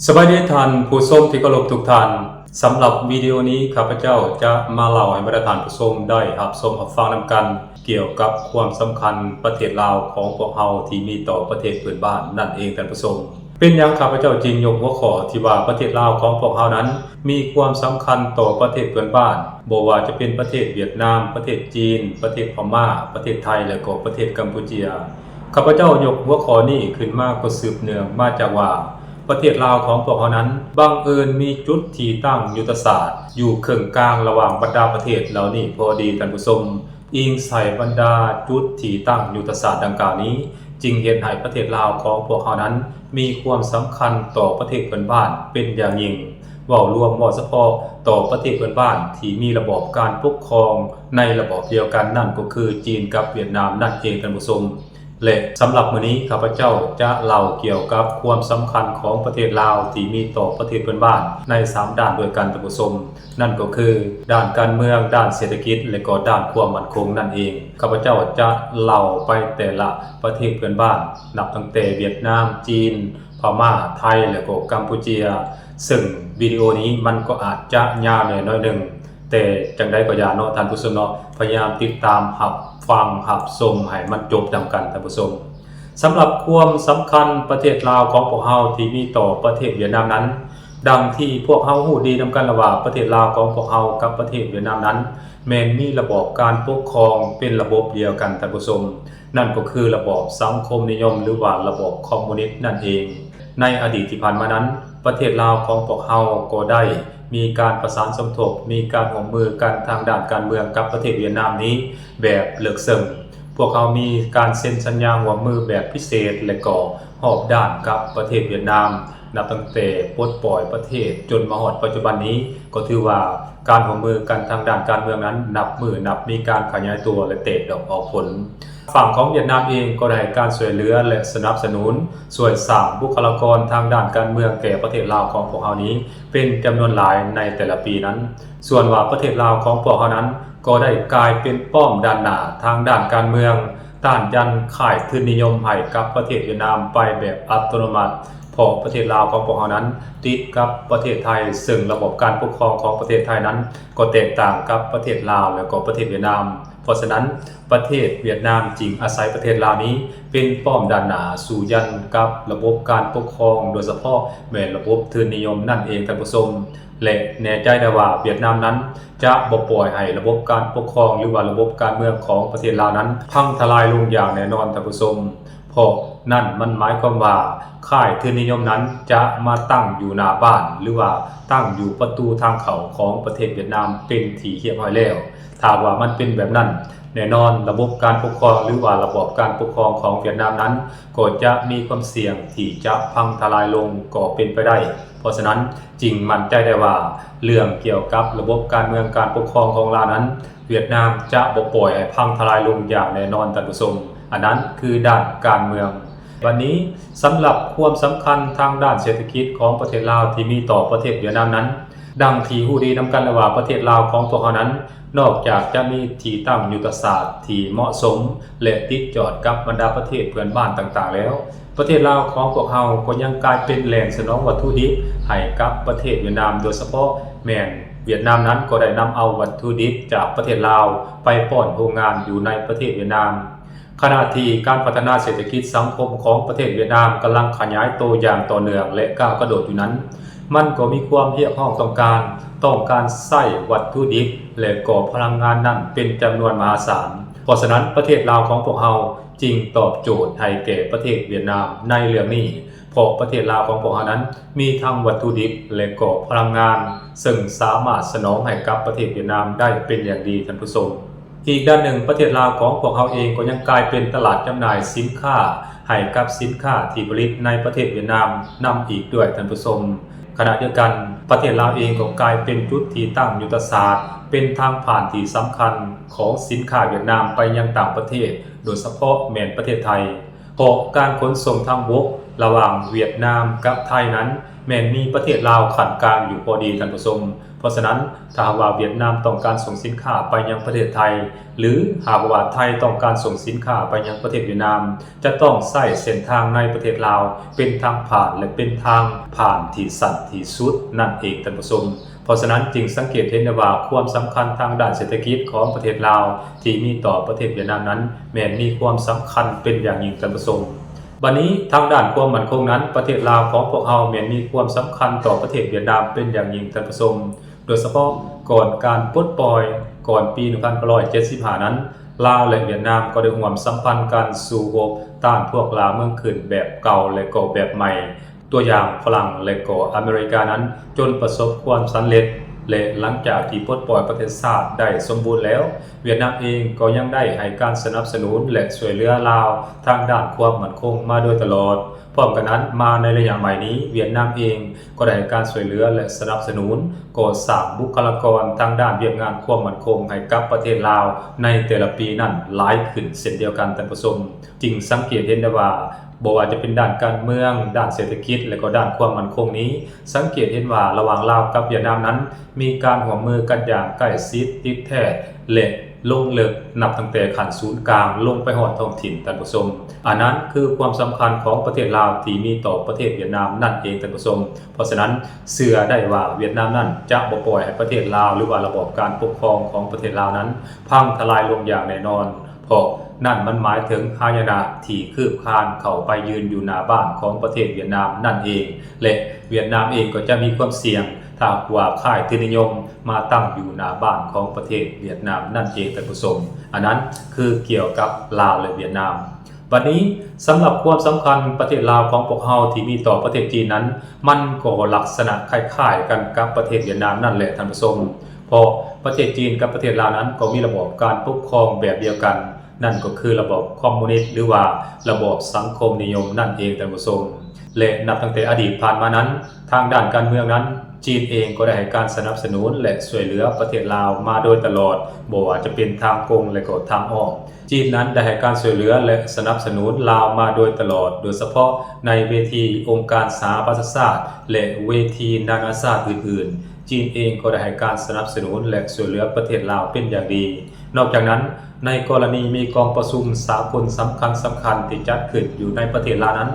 ສະບາຍດີທ່ານຜູ້ຊົມທີ່ເຄົາລົບທຸກທ່ານ. ສຳລັບວິດີໂອນີ້ ຂ້າພະເຈົ້າຈະມາເລົ່າໃຫ້ບັນດາທ່ານຜູ້ຊົມໄດ້ຮັບຊົມຮັບຟັງນຳກັນ ກ່ຽວກັບຄວາມສຳຄັນປະເທດລາວຂອງພວກເຮົາທີ່ມີຕໍ່ປະເທດເພື່ອນບ້ານນັ້ນເອງທ່ານຜູ້ຊົມ. ເປັນຫຍັງຂ້າພະເຈົ້າຈຶ່ງຍົກຫົວຂໍ້ທີ່ວ່າປະເທດລາວຂອງພວກເຮົານັ້ນ ມີຄວາມສຳຄັນຕໍ່ປະເທດເພື່ອນບ້ານ, ບໍ່ວ່າຈະເປັນປະເທດຫວຽດນາມ, ປະເທດຈີນ, ປະເທດພະມ້າ, ປະເທດໄທ ແລະ ກໍປະເທດກຳປູເຈຍ. ຂ້າພະເຈົ້າຍົກຫົວຂໍ້ນີ້ຂຶ້ນມາກໍສືບເນື່ອງມາຈາກວ່າ ປະເທດລາວຂອງພວກເຮົານັ້ນ ບັງເອີນມີຈຸດທີ່ຕັ້ງຍຸດທະສາດຢູ່ເຄິ່ງກາງລະຫວ່າງບັນດາປະເທດເຫຼົ່ານີ້ພໍດີທ່ານຜູ້ຊົມ. ອີງໃສ່ບັນດາຈຸດທີ່ຕັ້ງຍຸດທະສາດດັ່ງກ່າວນີ້ ຈຶ່ງເຮັດໃຫ້ປະເທດລາວຂອງພວກເຮົານັ້ນ ມີຄວາມສຳຄັນຕໍ່ປະເທດເພື່ອນບ້ານເປັນຢ່າງຍິ່ງ. ເວົ້າລວມ, ເວົ້າສະເພາະຕໍ່ປະເທດເພື່ອນບ້ານທີ່ມີລະບອບການປົກຄອງໃນລະບອບດຽວກັນນັ້ນ ກໍຄືຈີນກັບຫວຽດນາມນັ້ນເອງທ່ານຜູ້ຊົມ. ແລະ ສຳລັບມື້ນີ້ ຂ້າພະເຈົ້າຈະເລົ່າກ່ຽວກັບຄວາມສຳຄັນຂອງປະເທດລາວທີ່ມີຕໍ່ປະເທດເພື່ອນບ້ານໃນສາມດ້ານດ້ວຍກັນທ່ານຜູ້ຊົມ. ນັ້ນກໍຄືດ້ານການເມືອງ, ດ້ານເສດຖະກິດ ແລະ ກໍດ້ານຄວາມໝັ້ນຄົງນັ້ນເອງ. ຂ້າພະເຈົ້າຈະເລົ່າໄປແຕ່ລະປະເທດເພື່ອນບ້ານ ນັບຕັ້ງແຕ່ຫວຽດນາມ, ຈີນ, ພະມ້າ, ໄທ ແລະ ກໍກຳປູເຈຍ. ເຊິ່ງວິດີໂອນີ້ມັນກໍອາດຈະຍາວແດ່ໜ້ອຍໜຶ່ງ, ແຕ່ຈັ່ງໃດກໍຢ່າເນາະທ່ານຜູ້ຊົມເນາະ, ພະຍາຍາມຕິດຕາມຮັບຟັງຮັບຊົມໃຫ້ມັນຈົບນຳກັນທ່ານຜູ້ຊົມ. ສຳລັບຄວາມສຳຄັນປະເທດລາວຂອງພວກເຮົາທີ່ມີຕໍ່ປະເທດຫວຽດນາມນັ້ນ, ດັ່ງທີ່ພວກເຮົາຮູ້ດີນຳກັນລະວ່າ ປະເທດລາວຂອງພວກເຮົາກັບປະເທດຫວຽດນາມນັ້ນ ແມ່ນມີລະບອບການປົກຄອງເປັນລະບົບດຽວກັນທ່ານຜູ້ຊົມ, ນັ້ນກໍຄືລະບອບສັງຄົມນິຍົມ ຫຼືວ່າລະບອບຄອມມູນິດນັ້ນເອງ. ໃນອະດີດທີ່ຜ່ານມານັ້ນ ປະເທດລາວຂອງພວກເຮົາກໍໄດ້ມີການປະສານສົມທົບ, ມີການຮ່ວມມືກັນທາງດ້ານການເມືອງກັບປະເທດຫວຽດນາມນີ້ແບບເລິກເຊິ່ງ. ພວກເຮົາມີການເຊັນສັນຍາຮ່ວມມືແບບພິເສດ ແລະ ກໍຮອບດ້ານກັບປະເທດຫວຽດນາມ, ນັບຕັ້ງແຕ່ປົດປ່ອຍປະເທດຈົນມາຮອດປັດຈຸບັນນີ້ ກໍຖືວ່າການຮ່ວມມືກັນທາງດ້ານການເມືອງນັ້ນ ນັບມື້ນັບມີການຂະຫຍາຍຕົວ ແລະ ແຕກດອກອອກຜົນ. ຝັ່ງຂອງຫວຽດນາມເອງກໍໄດ້ໃຫ້ການຊ່ວຍເຫຼືອ ແລະ ສະໜັບສະໜູນ ຊ່ວຍສ້າງບຸກຄະລາກອນທາງດ້ານການເມືອງແກ່ປະເທດລາວຂອງພວກເຮົານີ້ເປັນຈຳນວນຫຼາຍໃນແຕ່ລະປີນັ້ນ. ສ່ວນວ່າປະເທດລາວຂອງພວກເຮົານັ້ນ ກໍໄດ້ກາຍເປັນປ້ອມດ້ານໜ້າທາງດ້ານການເມືອງ, ຕ້ານຢັນຄ້າຍທຶນນິຍົມໃຫ້ກັບປະເທດຫວຽດນາມໄປແບບອັດຕະໂນມັດ, ເພາະປະເທດລາວຂອງພວກເຮົານັ້ນ ຕິດກັບປະເທດໄທ, ເຊິ່ງລະບອບການປົກຄອງຂອງປະເທດໄທນັ້ນ ກໍແຕກຕ່າງກັບປະເທດລາວ ແລະ ກໍປະເທດຫວຽດນາມ. ເພາະສະນັ້ນ, ປະເທດຫວຽດນາມຈຶ່ງອາໄສປະເທດລາວນີ້ເປັນປ້ອມດ້ານໜ້າສູ້ຢັນກັບລະບົບການປົກຄອງ, ໂດຍສະເພາະແມ່ນລະບົບທຶນນິຍົມນັ້ນເອງທ່ານຜູ້ຊົມ. ແລະ ແນ່ໃຈໄດ້ວ່າຫວຽດນາມນັ້ນຈະບໍ່ປ່ອຍໃຫ້ລະບົບການປົກຄອງ ຫຼືວ່າລະບົບການເມືອງຂອງປະເທດລາວນັ້ນພັງທະລາຍລົງຢ່າງແນ່ນອນທ່ານຜູ້ຊົມ. ເພາະນັ້ນມັນໝາຍຄວາມວ່າຄ້າຍທຶນນິຍົມນັ້ນຈະມາຕັ້ງຢູ່ໜ້າບ້ານ ຫຼືວ່າຕັ້ງຢູ່ປະຕູທາງເຂົ້າຂອງປະເທດຫວຽດນາມເປັນທີ່ຮຽບຮ້ອຍແລ້ວ. ຖ້າວ່າມັນເປັນແບບນັ້ນ, ແນ່ນອນລະບົບການປົກຄອງ ຫຼືວ່າລະບອບການປົກຄອງຂອງຫວຽດນາມນັ້ນ ກໍຈະມີຄວາມສ່ຽງທີ່ຈະພັງທະລາຍລົງກໍເປັນໄປໄດ້. ເພາະສະນັ້ນ, ຈຶ່ງໝັ້ນໃຈໄດ້ວ່າ ເລື່ອງກ່ຽວກັບລະບົບການເມືອງການປົກຄອງຂອງລາວນັ້ນ ຫວຽດນາມຈະບໍ່ປ່ອຍໃຫ້ພັງທະລາຍລົງຢ່າງແນ່ນອນທ່ານຜູ້ຊົມ. ອັນນັ້ນຄືດ້ານການເມືອງ. ບັດນີ້, ສຳລັບຄວາມສຳຄັນທາງດ້ານເສດຖະກິດຂອງປະເທດລາວທີ່ມີຕໍ່ປະເທດຫວຽດນາມນັ້ນ, ດັ່ງທີ່ຮູ້ດີນຳກັນແລ້ວວ່າ ປະເທດລາວຂອງພວກເຮົານັ້ນ ນອກຈາກຈະມີທີ່ຕັ້ງຍຸດທະສາດທີ່ເໝາະສົມ ແລະ ຕິດຈອດກັບບັນດາປະເທດເພື່ອນບ້ານຕ່າງໆແລ້ວ, ປະເທດລາວຂອງພວກເຮົາກໍຍັງກາຍເປັນແຫຼ່ງສະໜອງວັດຖຸດິບໃຫ້ກັບປະເທດຫວຽດນາມ, ໂດຍສະເພາະແມ່ນຫວຽດນາມນັ້ນກໍໄດ້ນຳເອົາວັດຖຸດິບຈາກປະເທດລາວໄປປ້ອນໂຮງງານຢູ່ໃນປະເທດຫວຽດນາມ. ຂະນະທີ່ການພັດທະນາເສດຖະກິດສັງຄົມຂອງປະເທດຫວຽດນາມກຳລັງຂະຫຍາຍໂຕຢ່າງຕໍ່ເນື່ອງ ແລະ ກ້າວກະໂດດຢູ່ນັ້ນ, ມັນກໍມີຄວາມຮຽກຮ້ອງຕ້ອງການ, ຕ້ອງການໃຊ້ວັດຖຸດິບ ແລະ ກໍພະລັງງານນັ້ນເປັນຈຳນວນມະຫາສານ. ເພາະສະນັ້ນ, ປະເທດລາວຂອງພວກເຮົາຈຶ່ງຕອບໂຈດໃຫ້ແກ່ປະເທດຫວຽດນາມໃນເລື່ອງນີ້, ເພາະປະເທດລາວຂອງພວກເຮົານັ້ນມີທັງວັດຖຸດິບ ແລະ ກໍພະລັງງານ ເຊິ່ງສາມາດສະໜອງໃຫ້ກັບປະເທດຫວຽດນາມໄດ້ເປັນຢ່າງດີ, ທ່ານຜູ້ຊົມ. ອີກດ້ານໜຶ່ງ, ປະເທດລາວຂອງພວກເຮົາເອງກໍຍັງກາຍເປັນຕະຫຼາດຈຳໜ່າຍສິນຄ້າໃຫ້ກັບສິນຄ້າທີ່ຜະລິດໃນປະເທດຫວຽດນາມນຳອີກດ້ວຍ, ທ່ານຜູ້ຊົມ. ຂະນະດຽວກັນ, ປະເທດລາວເອງກໍກາຍເປັນຈຸດທີ່ຕັ້ງຍຸດທະສາດ, ເປັນທາງຜ່ານທີ່ສຳຄັນຂອງສິນຄ້າຫວຽດນາມໄປຍັງຕ່າງປະເທດ, ໂດຍສະເພາະແມ່ນປະເທດໄທ. ເພາະການຂົນສົ່ງທາງບົກລະຫວ່າງຫວຽດນາມກັບໄທນັ້ນ ແມ່ນມີປະເທດລາວຂັ້ນກາງຢູ່ພໍດີ, ທ່ານຜູ້ຊົມ. ເພາະສະນັ້ນ, ຖ້າຫາກວ່າຫວຽດນາມຕ້ອງການສົ່ງສິນຄ້າໄປຍັງປະເທດໄທ ຫຼື ຫາກວ່າໄທຕ້ອງການສົ່ງສິນຄ້າໄປຍັງປະເທດຫວຽດນາມ, ຈະຕ້ອງໃຊ້ເສັ້ນທາງໃນປະເທດລາວເປັນທາງຜ່ານ ແລະ ເປັນທາງຜ່ານທີ່ສັ້ນທີ່ສຸດນັ້ນເອງ, ທ່ານຜູ້ຊົມ. ເພາະສະນັ້ນຈຶ່ງສັງເກດເຫັນໄດ້ວ່າ ຄວາມສຳຄັນທາງດ້ານເສດຖະກິດຂອງປະເທດລາວທີ່ມີຕໍ່ປະເທດຫວຽດນາມນັ້ນ ແມ່ນມີຄວາມສຳຄັນເປັນຢ່າງຍິ່ງ, ທ່ານຜູ້ຊົມ. ບັດນີ້ທາງດ້ານຄວາມໝັ້ນຄົງນັ້ນ, ປະເທດລາວຂອງພວກເຮົາແມ່ນມີຄວາມສຳຄັນຕໍ່ປະເທດຫວຽດນາມເປັນຢ່າງຍິ່ງ, ທ່ານຜູ້ຊົມ. ໂດຍສະເພາະກ່ອນການປົດປ່ອຍກ່ອນປີໜຶ່ງພັນເກົ້າຮ້ອຍເຈັດສິບຫ້ານັ້ນ, ລາວ ແລະ ຫວຽດນາມກໍໄດ້ຮ່ວມສຳພັນກັນສູ້ຮົບຕ້ານພວກລ່າເມືອງຂຶ້ນແບບເກົ່າ ແລະ ກໍແບບໃໝ່, ຕົວຢ່າງຝຣັ່ງ ແລະ ກໍອາເມລິການັ້ນ ຈົນປະສົບຄວາມສຳເລັດ ແລະ ຫຼັງຈາກທີ່ປົດປ່ອຍປະເທດຊາດໄດ້ສົມບູນແລ້ວ, ຫວຽດນາມເອງກໍຍັງໄດ້ໃຫ້ການສະໜັບສະໜູນ ແລະ ຊ່ວຍເຫຼືອລາວທາງດ້ານຄວາມໝັ້ນຄົງມາໂດຍຕະຫຼອດ. ພ້ອມກັນນັ້ນ, ມາໃນໄລຍະໃໝ່ນີ້, ຫວຽດນາມເອງກໍໄດ້ໃຫ້ການຊ່ວຍເຫຼືອ ແລະ ສະໜັບສະໜູນກໍ່ສ້າງບຸກຄະລາກອນທາງດ້ານວຽກງານຄວາມໝັ້ນຄົງໃຫ້ກັບປະເທດລາວໃນແຕ່ລະປີນັ້ນຫຼາຍຂຶ້ນເຊັ່ນດຽວກັນ, ທ່ານຜູ້ຊົມ. ຈຶ່ງສັງເກດເຫັນໄດ້ວ່າ ບໍ່ວ່າຈະເປັນດ້ານການເມືອງ, ດ້ານເສດຖະກິດ ແລະ ກໍດ້ານຄວາມໝັ້ນຄົງນີ້, ສັງເກດເຫັນວ່າລະຫວ່າງລາວກັບຫວຽດນາມນັ້ນ ມີການຮ່ວມມືກັນຢ່າງໃກ້ຊິດ, ຕິດແທດ ແລະ ລົງເລິກ ນັບຕັ້ງແຕ່ຂັ້ນສູນກາງລົງໄປຮອດທ້ອງຖິ່ນ, ທ່ານຜູ້ຊົມ. ອັນນັ້ນຄືຄວາມສຳຄັນຂອງປະເທດລາວທີ່ມີຕໍ່ປະເທດຫວຽດນາມນັ້ນເອງ, ທ່ານຜູ້ຊົມ. ເພາະສະນັ້ນ, ເຊື່ອໄດ້ວ່າຫວຽດນາມນັ້ນຈະບໍ່ປ່ອຍໃຫ້ປະເທດລາວ ຫຼືວ່າລະບອບການປົກຄອງຂອງປະເທດລາວນັ້ນພັງທະລາຍລົງຢ່າງແນ່ນອນ, ເພາະນັ້ນມັນໝາຍເຖິງຫາຍະນະທີ່ຄືບຄານເຂົ້າໄປຢືນຢູ່ໜ້າບ້ານຂອງປະເທດຫວຽດນາມນັ້ນເອງ ແລະ ຫວຽດນາມເອງກໍຈະມີຄວາມສ່ຽງ ຖ້າຫາກວ່າຄ້າຍທຶນນິຍົມມາຕັ້ງຢູ່ໜ້າບ້ານຂອງປະເທດຫວຽດນາມນັ້ນເອງ, ທ່ານຜູ້ຊົມ. ອັນນັ້ນຄືກ່ຽວກັບລາວ ແລະ ຫວຽດນາມ. ບັດນີ້, ສຳລັບຄວາມສຳຄັນປະເທດລາວຂອງພວກເຮົາທີ່ມີຕໍ່ປະເທດຈີນນັ້ນ, ມັນກໍລັກສະນະຄ້າຍໆກັນກັບປະເທດຫວຽດນາມນັ້ນແຫຼະ, ທ່ານຜູ້ຊົມ. ເພາະປະເທດຈີນກັບປະເທດລາວນັ້ນ ກໍມີລະບອບການປົກຄອງແບບດຽວກັນ, ນັ້ນກໍຄືລະບອບຄອມມູນິດ ຫຼືວ່າລະບອບສັງຄົມນິຍົມນັ້ນເອງ, ທ່ານຜູ້ຊົມ. ແລະ ນັບຕັ້ງແຕ່ອະດີດຜ່ານມານັ້ນ, ທາງດ້ານການເມືອງນັ້ນ, ຈີນເອງກໍໄດ້ໃຫ້ການສະໜັບສະໜູນ ແລະ ຊ່ວຍເຫຼືອປະເທດລາວມາໂດຍຕະຫຼອດ, ບໍ່ວ່າຈະເປັນທາງກົງ ແລະ ກໍທາງອ້ອມ. ຈີນນັ້ນໄດ້ໃຫ້ການຊ່ວຍເຫຼືອ ແລະ ສະໜັບສະໜູນລາວມາໂດຍຕະຫຼອດ, ໂດຍສະເພາະໃນເວທີອົງການສະຫະປະຊາຊາດ ແລະ ເວທີນານາຊາດອື່ນໆ, ຈີນເອງກໍໄດ້ໃຫ້ການສະໜັບສະໜູນ ແລະ ຊ່ວຍເຫຼືອປະເທດລາວເປັນຢ່າງດີ. ນອກຈາກນັ້ນ, ໃນກໍລະນີມີກອງປະຊຸມສາກົນສຳຄັນໆທີ່ຈັດຂຶ້ນຢູ່ໃນປະເທດລາວນັ້ນ,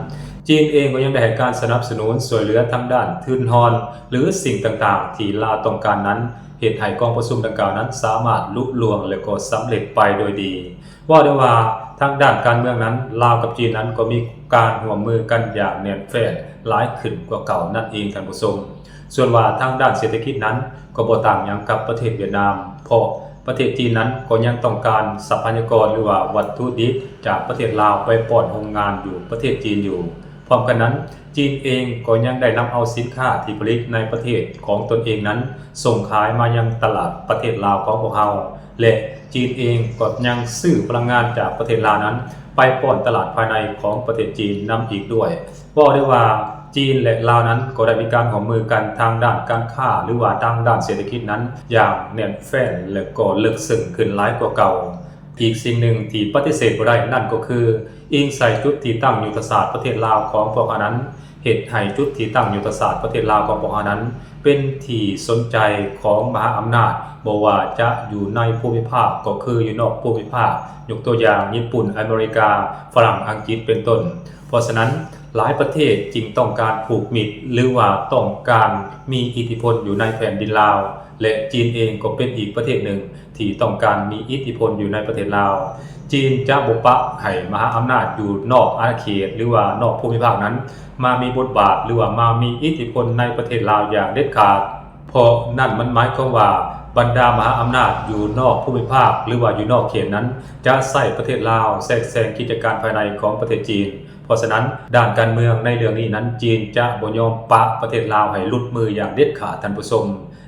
ຈີນເອງກໍຍັງໄດ້ໃຫ້ການສະໜັບສະໜູນຊ່ວຍເຫຼືອທາງດ້ານທຶນຮອນ ຫຼື ສິ່ງຕ່າງໆທີ່ລາວຕ້ອງການນັ້ນ, ເຮັດໃຫ້ກອງປະຊຸມດັ່ງກ່າວນັ້ນສາມາດລຸລ່ວງ ແລະ ກໍສຳເລັດໄປໂດຍດີ. ເວົ້າໄດ້ວ່າ ທາງດ້ານການເມືອງນັ້ນ, ລາວກັບຈີນນັ້ນກໍມີການຮ່ວມມືກັນຢ່າງແໜ້ນແຟ້ນຫຼາຍຂຶ້ນກວ່າເກົ່ານັ້ນເອງ, ທ່ານຜູ້ຊົມ. ສ່ວນວ່າທາງດ້ານເສດຖະກິດນັ້ນ ກໍບໍ່ຕ່າງຫຍັງກັບປະເທດຫວຽດນາມ, ເພາະປະເທດຈີນນັ້ນກໍຍັງຕ້ອງການຊັບພະຍາກອນ ຫຼືວ່າວັດຖຸດິບຈາກປະເທດລາວໄປປ້ອນໂຮງງານຢູ່ປະເທດຈີນຢູ່. ພ້ອມກັນນັ້ນ, ຈີນເອງກໍຍັງໄດ້ນຳເອົາສິນຄ້າທີ່ຜະລິດໃນປະເທດຂອງຕົນເອງນັ້ນ ສົ່ງຂາຍມາຍັງຕະຫຼາດປະເທດລາວຂອງພວກເຮົາ ແລະ ຈີນເອງກໍຍັງຊື້ພະລັງງານຈາກປະເທດລາວນັ້ນ ໄປປ້ອນຕະຫຼາດພາຍໃນຂອງປະເທດຈີນນຳອີກດ້ວຍ. ເວົ້າໄດ້ວ່າ ຈີນ ແລະ ລາວນັ້ນກໍໄດ້ມີການຮ່ວມມືກັນທາງດ້ານການຄ້າ ຫຼືວ່າທາງດ້ານເສດຖະກິດນັ້ນຢ່າງແໜ້ນແຟ້ນ ແລະ ກໍເລິກເຊິ່ງຂຶ້ນຫຼາຍກວ່າເກົ່າ. ອີກສິ່ງໜຶ່ງທີ່ປະຕິເສດບໍ່ໄດ້ນັ້ນກໍຄື ອີງໃສ່ຈຸດທີ່ຕັ້ງຍຸດທະສາດປະເທດລາວຂອງພວກເຮົານັ້ນ ເຮັດໃຫ້ຈຸດທີ່ຕັ້ງຍຸດທະສາດປະເທດລາວຂອງພວກເຮົານັ້ນ ເປັນທີ່ສົນໃຈຂອງມະຫາອຳນາດ, ບໍ່ວ່າຈະຢູ່ໃນພູມິພາກ ກໍຄືຢູ່ນອກພູມິພາກ, ຍົກຕົວຢ່າງ ຍີ່ປຸ່ນ, ອາເມລິກາ, ຝຣັ່ງ, ອັງກິດ ເປັນຕົ້ນ. ເພາະສະນັ້ນ, ຫຼາຍປະເທດຈຶ່ງຕ້ອງການຜູກມິດ ຫຼືວ່າຕ້ອງການມີອິດທິພົນຢູ່ໃນແຜ່ນດິນລາວ ແລະ ຈີນເອງກໍເປັນອີກປະເທດໜຶ່ງ ທີ່ຕ້ອງການມີອິດທິພົນຢູ່ໃນປະເທດລາວ. ຈີນຈະບໍ່ປະໃຫ້ມະຫາອຳນາດຢູ່ນອກອານາເຂດ ຫຼືວ່ານອກພູມິພາກນັ້ນ ມາມີບົດບາດ ຫຼືວ່າມາມີອິດທິພົນໃນປະເທດລາວຢ່າງເດັດຂາດ, ເພາະນັ້ນມັນໝາຍຄວາມວ່າ ບັນດາມະຫາອຳນາດຢູ່ນອກພູມິພາກ ຫຼືວ່າຢູ່ນອກເຂດນັ້ນ ຈະໃຊ້ປະເທດລາວແຊກແຊງກິດຈະການພາຍໃນຂອງປະເທດຈີນ. ເພາະສະນັ້ນ, ດ້ານການເມືອງໃນເລື່ອງນີ້ນັ້ນ, ຈີນຈະບໍ່ຍອມປະປະເທດລາວໃຫ້ຫຼຸດມືຢ່າງເດັດຂາດ, ທ່ານຜູ້ຊົມ.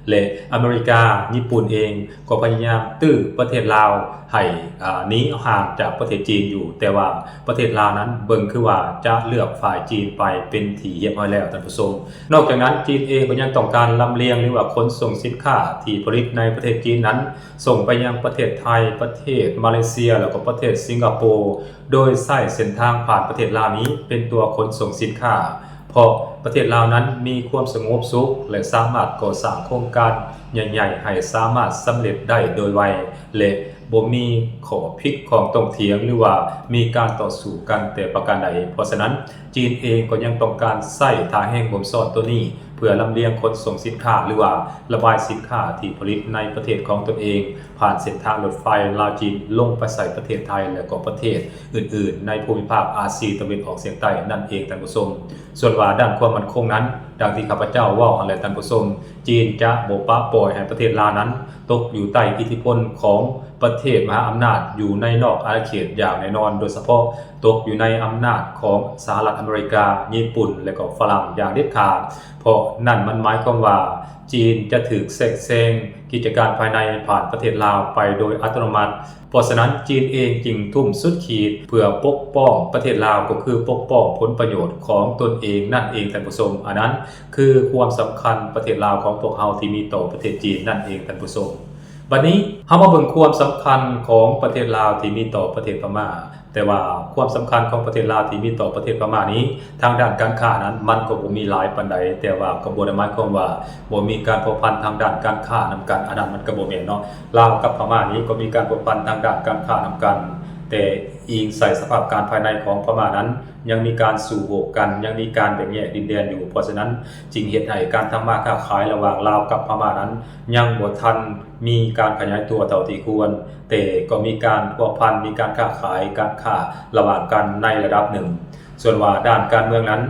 ແລະ ອາເມລິກາ, ຍີ່ປຸ່ນເອງກໍພະຍາຍາມຕື້ປະເທດລາວໃຫ້ ອາ ໜີຫ່າງຈາກປະເທດຈີນຢູ່, ແຕ່ວ່າປະເທດລາວນັ້ນເບິ່ງຄືວ່າຈະເລືອກຝ່າຍຈີນໄປເປັນທີ່ຮຽບຮ້ອຍແລ້ວ, ທ່ານຜູ້ຊົມ. ນອກຈາກນັ້ນ, ຈີນເອງກໍຍັງຕ້ອງການລຳລຽງ ຫຼືວ່າຂົນສົ່ງສິນຄ້າທີ່ຜະລິດໃນປະເທດຈີນນັ້ນ ສົ່ງໄປຍັງປະເທດໄທ, ປະເທດມາເລເຊຍ ແລ້ວກໍປະເທດສິງກະໂປ, ໂດຍໃຊ້ເສັ້ນທາງຜ່ານປະເທດລາວນີ້ເປັນຕົວຂົນສົ່ງສິນຄ້າ, ເພາະປະເທດລາວນັ້ນມີຄວາມສະຫງົບສຸກ ແລະ ສາມາດກໍ່ສ້າງໂຄງການໃຫຍ່ໆໃຫ້ສາມາດສຳເລັດໄດ້ໂດຍໄວ ແລະ ບໍ່ມີຂໍ້ຜິດຂ້ອງຕ້ອງຖຽງ ຫຼືວ່າມີການຕໍ່ສູ້ກັນແຕ່ປະການໃດ. ເພາະສະນັ້ນ, ຈີນເອງກໍຍັງຕ້ອງການໃຊ້ທ່າແຮງບົ່ມຊ້ອນໂຕນີ້ ເພື່ອລຳລຽງຂົນສົ່ງສິນຄ້າ ຫຼືວ່າລະບາຍສິນຄ້າທີ່ຜະລິດໃນປະເທດຂອງຕົນເອງ ຜ່ານເສັ້ນທາງລົດໄຟລາວຈີນ ລົງໄປໃສ່ປະເທດໄທ ແລະ ກໍປະເທດອື່ນໆໃນພູມິພາກອາຊີຕາເວັນອອກສຽງໃຕ້ນັ້ນເອງ, ທ່ານຜູ້ຊົມ. ສ່ວນວ່າດ້ານຄວາມໝັ້ນຄົງນັ້ນ, ດັ່ງທີ່ຂ້າພະເຈົ້າເວົ້າຫັ້ນແຫຼະ, ທ່ານຜູ້ຊົມ, ຈີນຈະບໍ່ປະປ່ອຍໃຫ້ປະເທດລາວນັ້ນຕົກຢູ່ໃຕ້ອິດທິພົນຂອງປະເທດມະຫາອຳນາດຢູ່ໃນນອກອານາເຂດຢ່າງແນ່ນອນ, ໂດຍສະເພາະຕົກຢູ່ໃນອຳນາດຂອງສະຫະລັດອາເມລິກາ, ຍີ່ປຸ່ນ ແລະ ກໍຝຣັ່ງຢ່າງເດັດຂາດ, ເພາະນັ້ນມັນໝາຍຄວາມວ່າ ຈີນຈະຖືກແຊກແຊງກິດຈະການພາຍໃນຜ່ານປະເທດລາວໄປໂດຍອັດຕະໂນມັດ. ເພາະສະນັ້ນ, ຈີນເອງຈຶ່ງທຸ່ມສຸດຂີດເພື່ອປົກປ້ອງປະເທດລາວ, ກໍຄືປົກປ້ອງຜົນປະໂຫຍດຂອງຕົນເອງນັ້ນເອງ, ທ່ານຜູ້ຊົມ. ອັນນັ້ນຄືຄວາມສຳຄັນປະເທດລາວຂອງພວກເຮົາທີ່ມີຕໍ່ປະເທດຈີນນັ້ນເອງ, ທ່ານຜູ້ຊົມ. ບັດນີ້ເຮົາມາເບິ່ງຄວາມສຳຄັນຂອງປະເທດລາວທີ່ມີຕໍ່ປະເທດພະມ້າ. ແຕ່ວ່າຄວາມສຳຄັນຂອງປະເທດລາວທີ່ມີຕໍ່ປະເທດພະມ້ານີ້, ທາງດ້ານການຄ້ານັ້ນມັນກໍບໍ່ມີຫຼາຍປານໃດ, ແຕ່ວ່າກໍບໍ່ໄດ້ໝາຍຄວາມວ່າບໍ່ມີການພົວພັນທາງດ້ານການຄ້ານຳກັນ, ອັນນັ້ນມັນກໍບໍ່ແມ່ນເນາະ. ລາວກັບພະມ້ານີ້ກໍມີການພົວພັນທາງດ້ານການຄ້ານຳກັນ, ແຕ່ອີງໃສ່ສະພາບການພາຍໃນຂອງພະມ້ານັ້ນ ຍັງມີການສູ້ຮົບກັນ, ຍັງມີການແບ່ງແຍກດິນແດນຢູ່. ເພາະສະນັ້ນ, ຈຶ່ງເຮັດໃຫ້ການທຳມາຄ້າຂາຍລະຫວ່າງລາວກັບພະມ້ານັ້ນ ຍັງບໍ່ທັນ ມີການຂະຫຍາຍຕົວເທົ່າທີ່ຄວນ, ແຕ່ກໍມີການພົວພັນ, ມີການຄ້າຂາຍ, ການຄ້າລະຫວ່າງກັນໃນລະດັບໜຶ່ງ. ສ່ວນວ່າດ້ານການເມືອງນັ້ນ,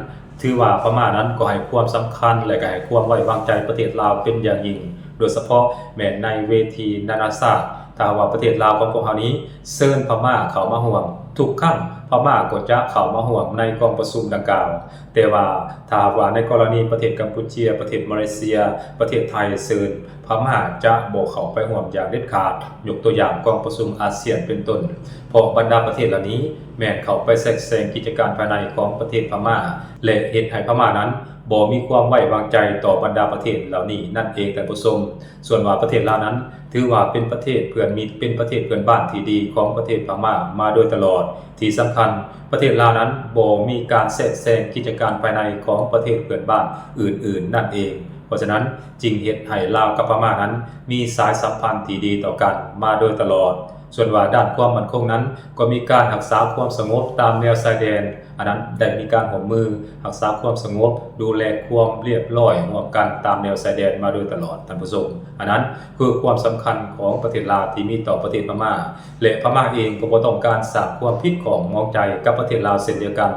ຖືວ່າພະມ້ານັ້ນກໍໃຫ້ຄວາມສຳຄັນ ແລະ ກໍໃຫ້ຄວາມໄວ້ວາງໃຈປະເທດລາວເປັນຢ່າງຍິ່ງ, ໂດຍສະເພາະແມ່ນໃນເວທີນານາຊາດ. ຖ້າຫາກວ່າປະເທດລາວຂອງພວກເຮົານີ້ເຊີນພະມ້າເຂົ້າມາຮ່ວມ, ທຸກຄັ້ງພະມ້າກໍຈະເຂົ້າມາຮ່ວມໃນກອງປະຊຸມດັ່ງກ່າວ. ແຕ່ວ່າຖ້າຫາກວ່າໃນກໍລະນີປະເທດກຳປູເຈຍ, ປະເທດມາເລເຊຍ, ປະເທດໄທເຊີນ, ພະມ້າຈະບໍ່ເຂົ້າໄປຮ່ວມຢ່າງເດັດຂາດ, ຍົກຕົວຢ່າງກອງປະຊຸມອາຊຽນເປັນຕົ້ນ, ເພາະບັນດາປະເທດເຫຼົ່ານີ້ແມ່ນເຂົ້າໄປແຊກແຊງກິດຈະການພາຍໃນຂອງປະເທດພະມ້າ ແລະ ເຮັດໃຫ້ພະມ້ານັ້ນບໍ່ມີຄວາມໄວ້ວາງໃຈຕໍ່ບັນດາປະເທດເຫຼົ່ານີ້ນັ້ນເອງ, ທ່ານຜູ້ຊົມ. ສ່ວນວ່າປະເທດລາວນັ້ນ ຖືວ່າເປັນປະເທດເພື່ອນມິດ, ເປັນປະເທດເພື່ອນບ້ານທີ່ດີຂອງປະເທດພະມ້າມາໂດຍຕະຫຼອດ. ທີ່ສຳຄັນ, ປະເທດລາວນັ້ນບໍ່ມີການແຊກແຊງກິດຈະການພາຍໃນຂອງປະເທດເພື່ອນບ້ານອື່ນໆນັ້ນເອງ. ເພາະສະນັ້ນ, ຈຶ່ງເຮັດໃຫ້ລາວກັບພະມ້ານັ້ນມີສາຍສຳພັນທີ່ດີຕໍ່ກັນມາໂດຍຕະຫຼອດ. ສ່ວນວ່າດ້ານຄວາມໝັ້ນຄົງນັ້ນ ກໍມີການຮັກສາຄວາມສະຫງົບຕາມແນວຊາຍແດນ, ອັນນັ້ນໄດ້ມີການຮ່ວມມືຮັກສາຄວາມສະຫງົບ, ດູແລຄວາມລຽບຮ້ອຍຮ່ວມກັນຕາມແນວຊາຍແດນມາໂດຍຕະຫຼອດ, ທ່ານຜູ້ຊົມ. ອັນນັ້ນຄືຄວາມສຳຄັນຂອງປະເທດລາວທີ່ມີຕໍ່ປະເທດພະມ້າ ແລະ ພະມ້າເອງກໍບໍ່ຕ້ອງການສ້າງຄວາມຜິດຂ້ອງໝອງໃຈກັບປະເທດລາວເຊັ່ນດຽວກັນ,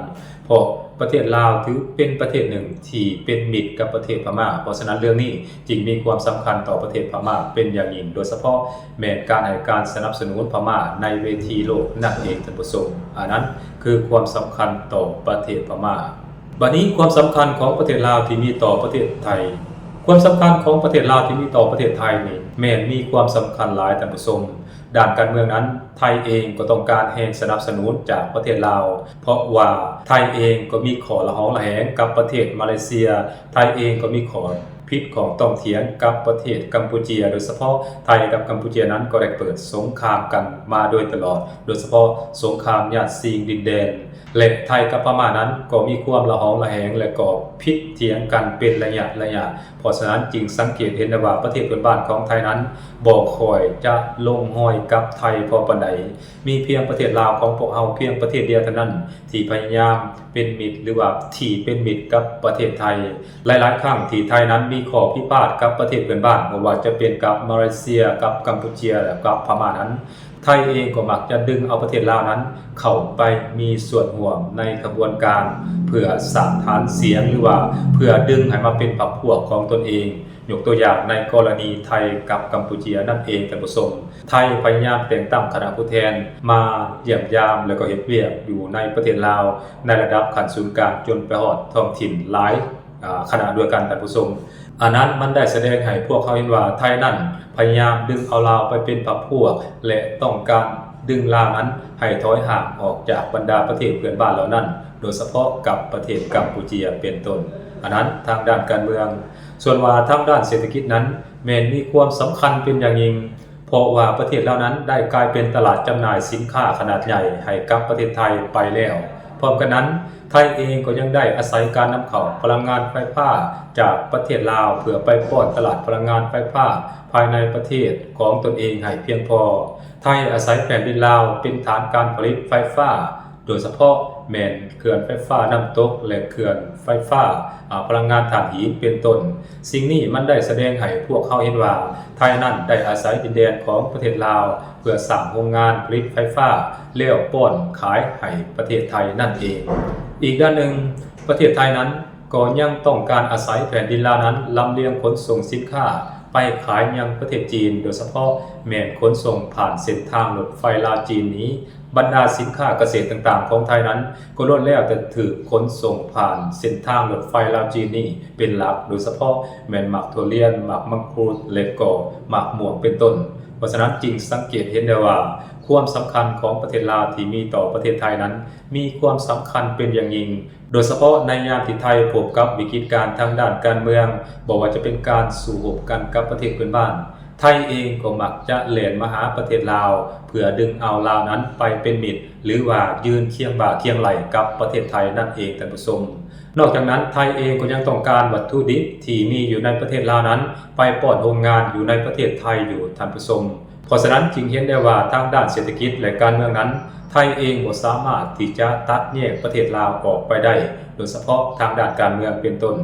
ເພາະປະເທດລາວຖືເປັນປະເທດໜຶ່ງທີ່ເປັນມິດກັບປະເທດພະມ້າ. ເພາະສະນັ້ນເລື່ອງນີ້ຈຶ່ງມີຄວາມສຳຄັນຕໍ່ປະເທດພະມ້າເປັນຢ່າງຍິ່ງ, ໂດຍສະເພາະແມ່ນການໃຫ້ການສະໜັບສະໜູນພະມ້າໃນເວທີໂລກນັ້ນເອງ, ທ່ານຜູ້ຊົມ. ອັນນັ້ນຄືຄວາມສຳຄັນຕໍ່ປະເທດພະມ້າ. ບັດນີ້ຄວາມສຳຄັນຂອງປະເທດລາວທີ່ມີຕໍ່ປະເທດໄທ. ຄວາມສຳຄັນຂອງປະເທດລາວທີ່ມີຕໍ່ປະເທດໄທນີ້ແມ່ນມີຄວາມສຳຄັນຫຼາຍ, ທ່ານຜູ້ຊົມ. ດ້ານການເມືອງນັ້ນ, ໄທເອງກໍຕ້ອງການແຮງສະໜັບສະໜູນຈາກປະເທດລາວ, ເພາະວ່າໄທເອງກໍມີຂໍ້ລະຫອງລະແຫງກັບປະເທດມາເລເຊຍ, ໄທເອງກໍມີຂໍ້ຜິດຂ້ອງຕ້ອງຖຽງກັບປະເທດກຳປູເຈຍ, ໂດຍສະເພາະໄທກັບກຳປູເຈຍນັ້ນກໍໄດ້ເປີດສົງຄາມກັນມາໂດຍຕະຫຼອດ, ໂດຍສະເພາະສົງຄາມຍາດຊິງດິນແດນ. ແລະ ໄທກັບພະມ້ານັ້ນກໍມີຄວາມລະຫອງລະແຫງ ແລະ ກໍຜິດຖຽງກັນເປັນໄລຍະໄລຍະ. ເພາະສະນັ້ນຈຶ່ງສັງເກດເຫັນໄດ້ວ່າປະເທດເພື່ອນບ້ານຂອງໄທນັ້ນບໍ່ຄ່ອຍຈະລົງຮອຍກັບໄທພໍປານໃດ. ມີພຽງປະເທດລາວຂອງພວກເຮົາພຽງປະເທດດຽວເທົ່ານັ້ນທີ່ພະຍາຍາມເປັນມິດ ຫຼືວ່າທີ່ເປັນມິດກັບປະເທດໄທ. ຫຼາຍໆຄັ້ງທີ່ໄທນັ້ນມີຂໍ້ພິພາດກັບປະເທດເພື່ອນບ້ານ, ບໍ່ວ່າຈະເປັນກັບມາເລເຊຍ, ກັບກຳປູເຈຍ ແລະ ກັບພະມ້ານັ້ນ, ໄທເອງກໍມັກຈະດຶງເອົາປະເທດລາວນັ້ນເຂົ້າໄປມີສ່ວນຮ່ວມໃນຂະບວນການເພື່ອສາງຖານສຽງ ຫຼືວ່າເພື່ອດຶງໃຫ້ມາເປັນພັກພວກຂອງຕົນເອງ. ຍົກຕົວຢ່າງໃນກໍລະນີໄທກັບກຳປູເຈຍນັ້ນເອງ, ທ່ານຜູ້ຊົມ, ໄທພະຍາຍາມແຕ່ງຕັ້ງຄະນະຜູ້ແທນມາຢ້ຽມຢາມ ແລະ ກໍເຮັດວຽກຢູ່ໃນປະເທດລາວໃນລະດັບຂັ້ນສູນກາງຈົນໄປຮອດທ້ອງຖິ່ນຫຼາຍ ຂະນະດຽວກັນ ທ່ານຜູ້ຊົມ, ອັນນັ້ນມັນໄດ້ສະແດງໃຫ້ພວກເຮົາເຫັນວ່າ ໄທນັ້ນພະຍາຍາມດຶງເອົາລາວໄປເປັນພັກພວກ ແລະ ຕ້ອງການດຶງລາວນັ້ນໃຫ້ຖອຍຫ່າງອອກຈາກບັນດາປະເທດເພື່ອນບ້ານເຫຼົ່ານັ້ນ, ໂດຍສະເພາະກັບປະເທດກຳປູເຈຍເປັນຕົ້ນ. ອັນນັ້ນທາງດ້ານການເມືອງ. ສ່ວນວ່າທາງດ້ານເສດຖະກິດນັ້ນ ແມ່ນມີຄວາມສຳຄັນເປັນຢ່າງຍິ່ງ, ເພາະວ່າປະເທດລາວນັ້ນໄດ້ກາຍເປັນຕະຫຼາດຈຳໜ່າຍສິນຄ້າຂະໜາດໃຫຍ່ໃຫ້ກັບປະເທດໄທໄປແລ້ວ. ພ້ອມກັນນັ້ນ, ໄທເອງກໍຍັງໄດ້ອາໄສການນຳເຂົ້າພະລັງງານໄຟຟ້າຈາກປະເທດລາວ ເພື່ອໄປປ້ອນຕະຫຼາດພະລັງງານໄຟຟ້າພາຍໃນປະເທດຂອງຕົນເອງໃຫ້ພຽງພໍ. ໄທອາໄສແຜ່ນດິນລາວເປັນຖານການຜະລິດໄຟຟ້າ, ໂດຍສະເພາະແມ່ນເຂື່ອນໄຟຟ້ານ້ຳຕົກ ແລະ ເຂື່ອນໄຟຟ້າ ອາ ພະລັງງານຖ່ານຫີນເປັນຕົ້ນ. ສິ່ງນີ້ມັນໄດ້ສະແດງໃຫ້ພວກເຮົາເຫັນວ່າ ໄທນັ້ນໄດ້ອາໄສດິນແດນຂອງປະເທດລາວ ເພື່ອສ້າງໂຮງງານຜະລິດໄຟຟ້າ ແລ້ວປ້ອນຂາຍໃຫ້ປະເທດໄທນັ້ນເອງ. ອີກດ້ານໜຶ່ງ, ປະເທດໄທນັ້ນກໍຍັງຕ້ອງການອາໄສແຜ່ນດິນລາວນັ້ນ ລຳລຽງຂົນສົ່ງສິນຄ້າໄປຂາຍຍັງປະເທດຈີນ, ໂດຍສະເພາະແມ່ນຂົນສົ່ງຜ່ານເສັ້ນທາງລົດໄຟລາວຈີນນີ້. ບັນດາສິນຄ້າກະເສດຕ່າງໆຂອງໄທນັ້ນ ກໍລ້ວນແລ້ວແຕ່ຖືກຂົນສົ່ງຜ່ານເສັ້ນທາງລົດໄຟລາວຈີນນີ້ເປັນຫຼັກ, ໂດຍສະເພາະແມ່ນໝາກຖົ່ວລຽນ, ໝາກມັງຄຸດ ແລະ ກໍໝາກມ່ວງເປັນຕົ້ນ. ເພາະສະນັ້ນຈຶ່ງສັງເກດເຫັນໄດ້ວ່າ ຄວາມສຳຄັນຂອງປະເທດລາວທີ່ມີຕໍ່ປະເທດໄທນັ້ນ ມີຄວາມສຳຄັນເປັນຢ່າງຍິ່ງ, ໂດຍສະເພາະໃນຍາມທີ່ໄທພົບກັບວິກິດການທາງດ້ານການເມືອງ, ບໍ່ວ່າຈະເປັນການສູ້ຮົບກັນກັບປະເທດເພື່ອນບ້ານ, ໄທເອງກໍມັກຈະແລ່ນມາຫາປະເທດລາວ ເພື່ອດຶງເອົາລາວນັ້ນໄປເປັນມິດ ຫຼືວ່າຢືນຄຽງບ່າຄຽງໄຫຼ່ກັບປະເທດໄທນັ້ນເອງ, ທ່ານຜູ້ຊົມ. ນອກຈາກນັ້ນ, ໄທເອງກໍຍັງຕ້ອງການວັດຖຸດິບທີ່ມີຢູ່ໃນປະເທດລາວນັ້ນ ໄປປ້ອນໂຮງງານຢູ່ໃນປະເທດໄທຢູ່, ທ່ານຜູ້ຊົມ. ເພາະສະນັ້ນຈຶ່ງເຫັນໄດ້ວ່າ ທາງດ້ານເສດຖະກິດ ແລະ ການເມືອງນັ້ນ, ໄທເອງບໍ່ສາມາດທີ່ຈະຕັດແຍກປະເທດລາວອອກໄປໄດ້, ໂດຍສະເພາະທາງດ້ານການເມືອງເປັນຕົ້ນ.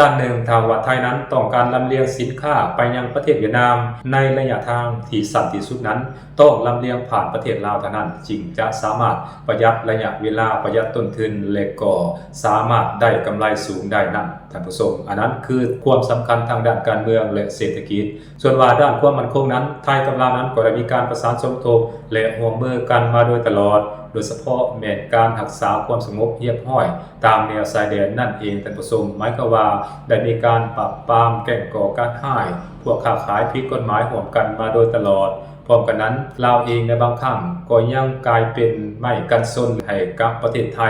ດ້ານໜຶ່ງ, ຖ້າວ່າໄທນັ້ນຕ້ອງການລຳລຽງສິນຄ້າໄປຍັງປະເທດຫວຽດນາມ ໃນໄລຍະທາງທີ່ສັ້ນທີ່ສຸດນັ້ນ, ຕ້ອງລຳລຽງຜ່ານປະເທດລາວເທົ່ານັ້ນ ຈຶ່ງຈະສາມາດປະຢັດໄລຍະເວລາ, ປະຢັດຕົ້ນທຶນ ແລະ ກໍສາມາດໄດ້ກຳໄລສູງໄດ້ນັ້ນ, ທ່ານຜູ້ຊົມ. ອັນນັ້ນຄືຄວາມສຳຄັນທາງດ້ານການເມືອງ ແລະ ເສດຖະກິດ. ສ່ວນວ່າດ້ານຄວາມໝັ້ນຄົງນັ້ນ, ໄທກັບລາວນັ້ນກໍໄດ້ມີການປະສານສົມທົບ ແລະ ຮ່ວມມືກັນມາໂດຍຕະຫຼອດ, ໂດຍສະເພາະແມ່ນການຮັກສາຄວາມສະຫງົບຮຽບຮ້ອຍຕາມແນວຊາຍແດນນັ້ນເອງ, ທ່ານຜູ້ຊົມ. ໝາຍຄວາມວ່າໄດ້ມີການປາບປາມແກ້ງກໍ່ການຮ້າຍ, ພວກຄ້າຂາຍຜິດກົດໝາຍຮ່ວມກັນມາໂດຍຕະຫຼອດ. ພ້ອມກັນນັ້ນ, ລາວເອງໃນບາງຄັ້ງກໍຍັງກາຍເປັນໄມ້ກັນຊົນໃຫ້ກັບປະເທດໄທ,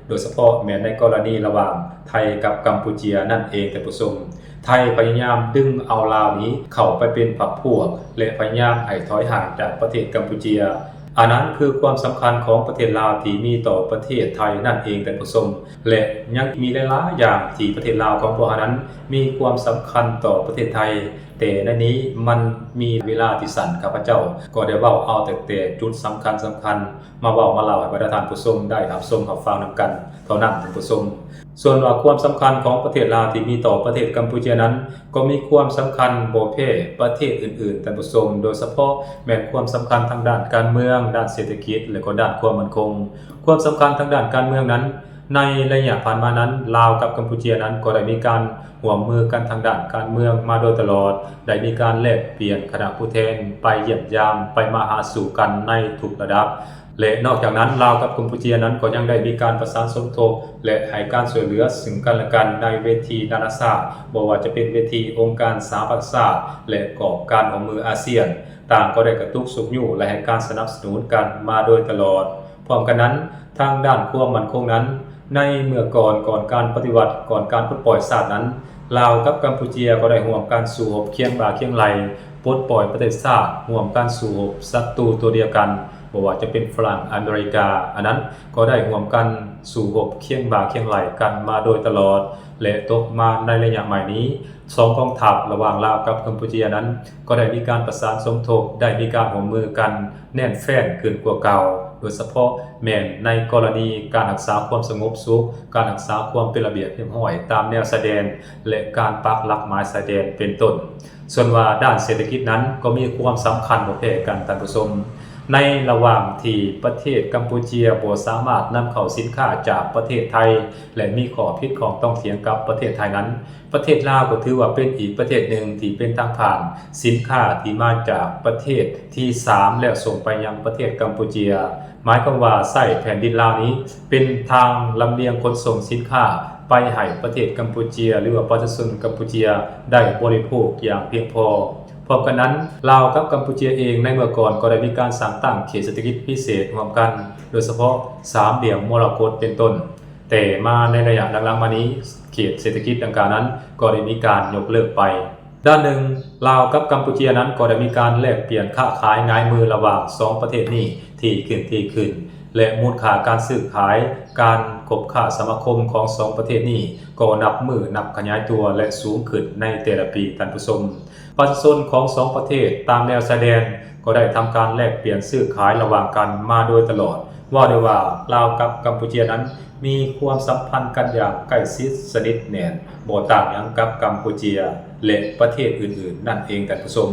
ໂດຍສະເພາະແມ່ນໃນກໍລະນີລະຫວ່າງໄທກັບກຳປູເຈຍນັ້ນເອງ, ທ່ານຜູ້ຊົມ. ໄທພະຍາຍາມດຶງເອົາລາວນີ້ເຂົ້າໄປເປັນພັກພວກ ແລະ ພະຍາຍາມໃຫ້ຖອຍຫ່າງຈາກປະເທດກຳປູເຈຍ. ອັນນັ້ນຄືຄວາມສຳຄັນຂອງປະເທດລາວທີ່ມີຕໍ່ປະເທດໄທນັ້ນເອງ, ທ່ານຜູ້ຊົມ. ແລະ ຍັງມີຫຼາຍໆຢ່າງທີ່ປະເທດລາວຂອງພວກເຮົານັ້ນມີຄວາມສຳຄັນຕໍ່ປະເທດໄທ, ແຕ່ໃນນີ້ມັນມີເວລາທີ່ສັ້ນ, ຂ້າພະເຈົ້າກໍໄດ້ເວົ້າເອົາແຕ່ ແຕ່ຈຸດສຳຄັນໆ ມາເວົ້າມາເລົ່າໃຫ້ບັນດາທ່ານຜູ້ຊົມໄດ້ຮັບຊົມຮັບຟັງນຳກັນເທົ່ານັ້ນ, ທ່ານຜູ້ຊົມ. ສ່ວນວ່າຄວາມສຳຄັນຂອງປະເທດລາວທີ່ມີຕໍ່ປະເທດກຳປູເຈຍນັ້ນ ກໍມີຄວາມສຳຄັນບໍ່ແພ້ປະເທດອື່ນໆ, ທ່ານຜູ້ຊົມ, ໂດຍສະເພາະແມ່ນຄວາມສຳຄັນທາງດ້ານການເມືອງ, ດ້ານເສດຖະກິດ ແລະ ກໍດ້ານຄວາມໝັ້ນຄົງ. ຄວາມສຳຄັນທາງດ້ານການເມືອງນັ້ນ, ໃນໄລຍະຜ່ານມານັ້ນ, ລາວກັບກຳປູເຈຍນັ້ນກໍໄດ້ມີການຮ່ວມມືກັນທາງດ້ານການເມືອງມາໂດຍຕະຫຼອດ, ໄດ້ມີການແລກປ່ຽນຄະນະຜູ້ແທນໄປຢ້ຽມຢາມ, ໄປມາຫາສູ່ກັນໃນທຸກລະດັບ. ແລະ ນອກຈາກນັ້ນ, ລາວກັບກຳປູເຈຍນັ້ນກໍຍັງໄດ້ມີການປະສານສົມທົບ ແລະ ໃຫ້ການຊ່ວຍເຫຼືອຊຶ່ງກັນແລະກັນໃນເວທີນານາຊາດ, ບໍ່ວ່າຈະເປັນເວທີອົງການສະຫະປະຊາຊາດ ແລະ ກອບການຮ່ວມມືອາຊຽນ, ຕ່າງກໍໄດ້ກະຕຸກຊຸກຍູ້ ແລະ ໃຫ້ການສະໜັບສະໜູນກັນມາໂດຍຕະຫຼອດ. ພ້ອມກັນນັ້ນ, ທາງດ້ານຄວາມໝັ້ນຄົງນັ້ນ, ໃນເມື່ອກ່ອນ, ກ່ອນການປະຕິວັດ, ກ່ອນການປົດປ່ອຍຊາດນັ້ນ, ລາວກັບກຳປູເຈຍກໍໄດ້ຮ່ວມກັນສູ້ຮົບຄຽງບ່າຄຽງໄຫຼ່, ປົດປ່ອຍປະເທດຊາດ, ຮ່ວມກັນສູ້ຮົບສັດຕູຕົວດຽວກັນ, ບໍ່ວ່າຈະເປັນຝຣັ່ງ, ອາເມລິກາ, ອັນນັ້ນກໍໄດ້ຮ່ວມກັນສູ້ຮົບຄຽງບ່າຄຽງໄຫຼ່ກັນມາໂດຍຕະຫຼອດ ແລະ ຕົກມາໃນໄລຍະໃໝ່ນີ້, ສອງກອງທັບລະຫວ່າງລາວກັບກຳປູເຈຍນັ້ນ ກໍໄດ້ມີການປະສານສົມທົບ, ໄດ້ມີການຮ່ວມມືກັນແໜ້ນແຟ້ນຂຶ້ນກວ່າເກົ່າ, ໂດຍສະເພາະແມ່ນໃນກໍລະນີການຮັກສາຄວາມສະຫງົບສຸກ, ການຮັກສາຄວາມເປັນລະບຽບຮຽບຮ້ອຍຕາມແນວຊາຍແດນ ແລະ ການປັກຫຼັກໝາຍຊາຍແດນເປັນຕົ້ນ. ສ່ວນວ່າດ້ານເສດຖະກິດນັ້ນກໍມີຄວາມສຳຄັນບໍ່ແພ້ກັນ, ທ່ານຜູ້ຊົມ. ໃນລະຫວ່າງທີ່ປະເທດກຳປູເຈຍບໍ່ສາມາດນຳເຂົ້າສິນຄ້າຈາກປະເທດໄທ ແລະ ມີຂໍ້ຜິດຂ້ອງຕ້ອງຖຽງກັບປະເທດໄທນັ້ນ, ປະເທດລາວກໍຖືວ່າເປັນອີກປະເທດໜຶ່ງທີ່ເປັນທາງຜ່ານສິນຄ້າທີ່ມາຈາກປະເທດທີສາມ ແລ້ວສົ່ງໄປຍັງປະເທດກຳປູເຈຍ. ໝາຍຄວາມວ່າໃຊ້ແຜ່ນດິນລາວນີ້ເປັນທາງລຳລຽງຂົນສົ່ງສິນຄ້າ ໄປໃຫ້ປະເທດກຳປູເຈຍ ຫຼືວ່າປະຊາຊົນກຳປູເຈຍໄດ້ບໍລິໂພກຢ່າງພຽງພໍ. ພ້ອມກັນນັ້ນ, ລາວກັບກຳປູເຈຍເອງໃນເມື່ອກ່ອນກໍໄດ້ມີການສ້າງຕັ້ງເຂດເສດຖະກິດພິເສດຮ່ວມກັນ, ໂດຍສະເພາະສາມຫຼ່ຽມມໍລະກົດເປັນຕົ້ນ, ແຕ່ມາໃນໄລຍະຫຼັງໆມານີ້, ເຂດເສດຖະກິດດັ່ງກ່າວນັ້ນກໍໄດ້ມີການຍົກເລີກໄປ. ດ້ານໜຶ່ງ, ລາວກັບກຳປູເຈຍນັ້ນກໍໄດ້ມີການແລກປ່ຽນຄ້າຂາຍງາຍມືລະຫວ່າງສອງປະເທດນີ້ທີ່ຂຶ້ນທີ່ຂຶ້ນ ແລະ ມູນຄ່າການຊື້ຂາຍ, ການຄົບຄ້າສະມາຄົມຂອງສອງປະເທດນີ້ກໍນັບມື້ນັບຂະຫຍາຍຕົວ ແລະ ສູງຂຶ້ນໃນແຕ່ລະປີ, ທ່ານຜູ້ຊົມ. ປະຊາຊົນຂອງສອງປະເທດຕາມແນວຊາຍແດນກໍໄດ້ທຳການແລກປ່ຽນຊື້ຂາຍລະຫວ່າງກັນມາໂດຍຕະຫຼອດ. ເວົ້າໄດ້ວ່າ ລາວກັບກຳປູເຈຍນັ້ນ ມີຄວາມສຳພັນກັນຢ່າງໃກ້ຊິດສະໜິດແໜ້ນ, ບໍ່ຕ່າງຫຍັງກັບກຳປູເຈຍ ແລະ ປະເທດອື່ນໆນັ້ນເອງ, ທ່ານຜູ້ຊົມ.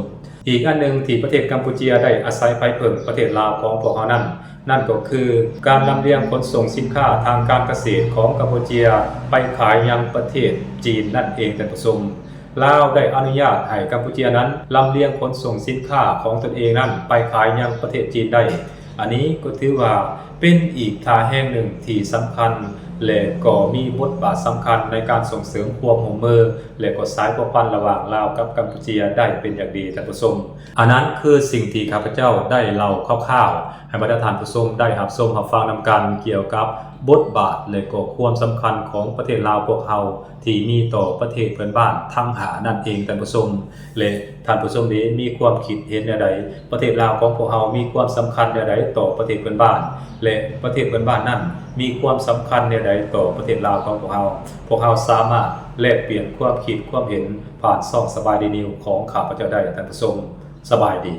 ອີກອັນໜຶ່ງທີ່ປະເທດກຳປູເຈຍໄດ້ອາໄສໄພເພິ່ງປະເທດລາວຂອງພວກເຮົານັ້ນ, ນັ້ນກໍຄືການລຳລຽງຂົນສົ່ງສິນຄ້າທາງການກະເສດຂອງກຳປູເຈຍໄປຂາຍຍັງປະເທດຈີນນັ້ນເອງ, ທ່ານຜູ້ຊົມ. ລາວໄດ້ອະນຸຍາດໃຫ້ກຳປູເຈຍນັ້ນລຳລຽງຂົນສົ່ງສິນຄ້າຂອງຕົນເອງນັ້ນໄປຂາຍຍັງປະເທດຈີນໄດ້. ອັນນີ້ກໍຖືວ່າເປັນອີກທ່າແຮງໜຶ່ງທີ່ສຳຄັນ ແລະ ກໍມີບົດບາດສຳຄັນໃນການສົ່ງເສີມຄວາມຮ່ວມມື ແລະ ກໍສາຍພົວພັນລະຫວ່າງລາວກັບກຳປູເຈຍໄດ້ເປັນຢ່າງດີ, ທ່ານຜູ້ຊົມ. ອັນນັ້ນຄືສິ່ງທີ່ຂ້າພະເຈົ້າໄດ້ເລົ່າຄ່າວໆໃຫ້ບັນດາທ່ານຜູ້ຊົມໄດ້ຮັບຊົມຮັບຟັງນຳກັນ ກ່ຽວກັບບົດບາດ ແລະ ກໍຄວາມສຳຄັນຂອງປະເທດລາວພວກເຮົາ ທີ່ມີຕໍ່ປະເທດເພື່ອນບ້ານທັງຫ້ານັ້ນເອງ, ທ່ານຜູ້ຊົມ. ແລະ ທ່ານຜູ້ຊົມເອງມີຄວາມຄິດເຫັນແນວໃດ? ປະເທດລາວຂອງພວກເຮົາມີຄວາມສຳຄັນແນວໃດຕໍ່ປະເທດເພື່ອນບ້ານ? ແລະ ປະເທດເພື່ອນບ້ານນັ້ນມີຄວາມສຳຄັນແນວໃດຕໍ່ປະເທດລາວຂອງພວກເຮົາ? ພວກເຮົາສາມາດແລກປ່ຽນຄວາມຄິດຄວາມເຫັນຜ່ານຊ່ອງສະບາຍດີນິວຂອງຂ້າພະເຈົ້າໄດ້, ທ່ານຜູ້ຊົມ. ສະບາຍດີ.